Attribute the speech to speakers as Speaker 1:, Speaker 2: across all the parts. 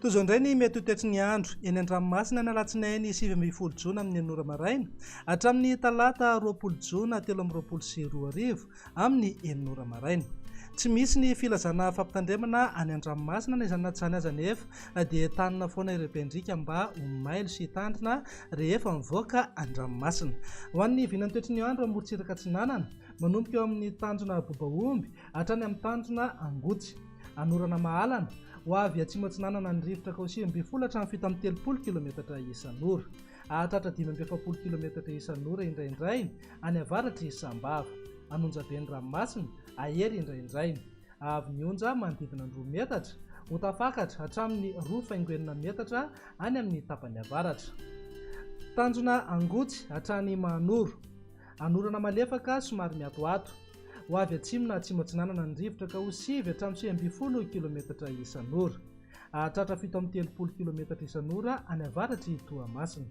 Speaker 1: Toy izao indray ny mety ho toetry ny andro eny an-dranomasina ny alatsinainy 19 jona amin'ny enina ora maraina hatramin'ny talata 20 jona 2023 amin'ny enina ora maraina. Tsy misy ny filazana fampitandremana any an-dranomasina na izany na tsy izany aza anefa dia entanina foana ireo mpiandriaka mba ho mailo sy hitandrina rehefa mivoaka an-dranomasina. Ho an'ny vinan'ny toetry ny andro amorontsiraka atsinanana, manomboka eo amin'ny tanjona Bobaomby hatrany amin'ny tanjona Angotsy. Anorana mahalana, ho avy atsimo atsinanana ny rivotra ka ho 19 hatramin'ny 37 kilometatra isan'ora. Hahatratra 45 kilometatra isan'ora indraindray any avaratr'i Sambava. An'Onjabe ny ranomasina, hahery indraindray. Haavo ny onja manodidina ny roa metatra, ho tafakatra hatramin'ny roa faingo enina metatra any amin'ny tapany avaratra. Tanjona Angotsy hatrany Mahanoro. Anorana malefaka somary miatoato. Ho avy atsimo na atsimo atsinanana ny rivotra ka ho sivy hatramin'ny 19 kilometatra isan'ora. Hahatratra 37 kilometatra isan'ora any avaratr'i Toamasina.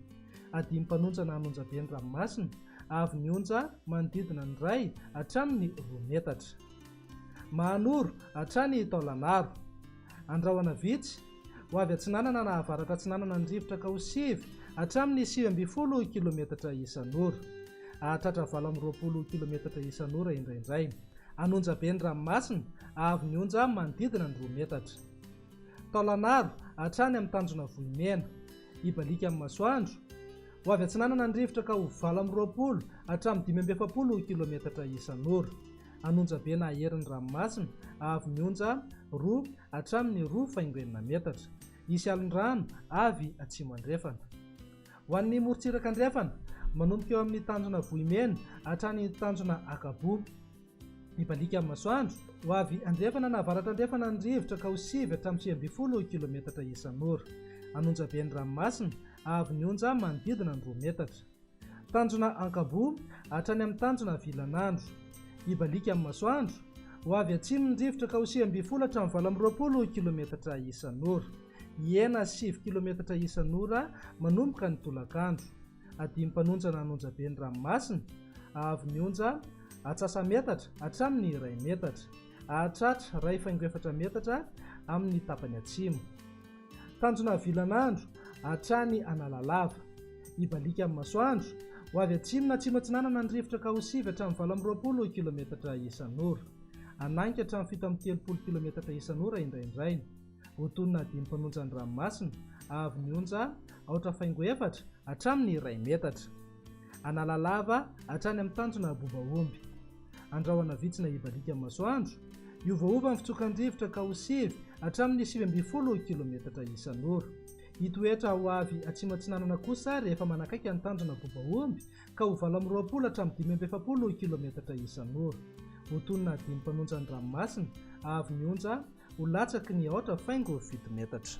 Speaker 1: Adimy mpanonja na an'onjabe ny ranomasina, avy ny onja manodidina ny iray hatramin'ny roa metatra. Mahanoro hatrany Taolagnaro. Andrahona vitsy, ho avy atsinanana na avaratra atsinanana ny rivotra ka ho sivy hatramin'ny 19 kilometatra isan'ora. Hahatratra 28 kilometatra isan'ora indraindray. An'Onjabe ny ranomasina, avy ny onja manodidina ny roa metatra. Taolagnaro hatrany amin'ny tanjona Vohimena. Hibaliaka amin'ny masoandro. Ho avy atsinanana ny rivotra ka ho 28 hatramin'ny 45 kilometatra isan'ora. An'Onjabe na herin'ny ranomasina, avy ny onja roa hatramin'ny roa faingo enina metatra. Hisy alon-drano avy atsimo andrefana. Ho an'ny morontsiraka andrefana, manomboka eo amin'ny tanjona Vohimena hatrany tanjona Akaboa. Hibaliaka amin'ny masoandro, ho avy andrefana na avaratra andrefana ny rivotra ka ho sivy hatramin'ny 19 kilometatra isan'ora. An'Onjabe ny ranomasina, avy ny onja manodidina ny roa metatra. Tanjona Ankaboa hatrany amin'ny tanjona Vilanandro. Hibaliaka amin'ny masoandro, ho avy atsimo ny rivotra ka ho 19 hatramin'ny 28 kilometatra isan'ora. Hihena sivy kilometatra isan'ora manomboka ny tolakandro. Adimy mpanonja na an'onjabe ny ranomasina, haavo ny onja atsasa-metatra hatramin'ny iray metatra. Hahatratra iray faingo efatra metatra amin'ny tapany atsimo. Tanjona Vilanandro hatrany Analalava. Hibaliaka amin'ny masoandro, ho avy atsimo na atsimo atsinanana ny rivotra ka ho sivy hatramin'ny 28 kilometatra isan'ora. Hanainga hatramin'ny 37 kilometatra isan'ora indraindray. Ho tonona dimy mpanonja ny ranomasina, haavo ny onja aotra faingo efatra hatramin'ny iray metatra. Analalava hatrany amin'ny tanjona Bobaomby. Andrahona vitsy na hibaliaka amin'ny masoandro, hiovaova ny fitsokan-drivotra ka ho sivy hatramin'ny 19 kilometatra isan'ora. Hitoetra ho avy atsimo atsinanana kosa rehefa manakaiky ny tanjona Bobaomby ka ho 28 hatramin'ny 45 kilometatra isan'ora. Ho tonona dimy mpanonja ny ranomasina, haavo ny onja ho latsaky ny aotra faingo fito metatra.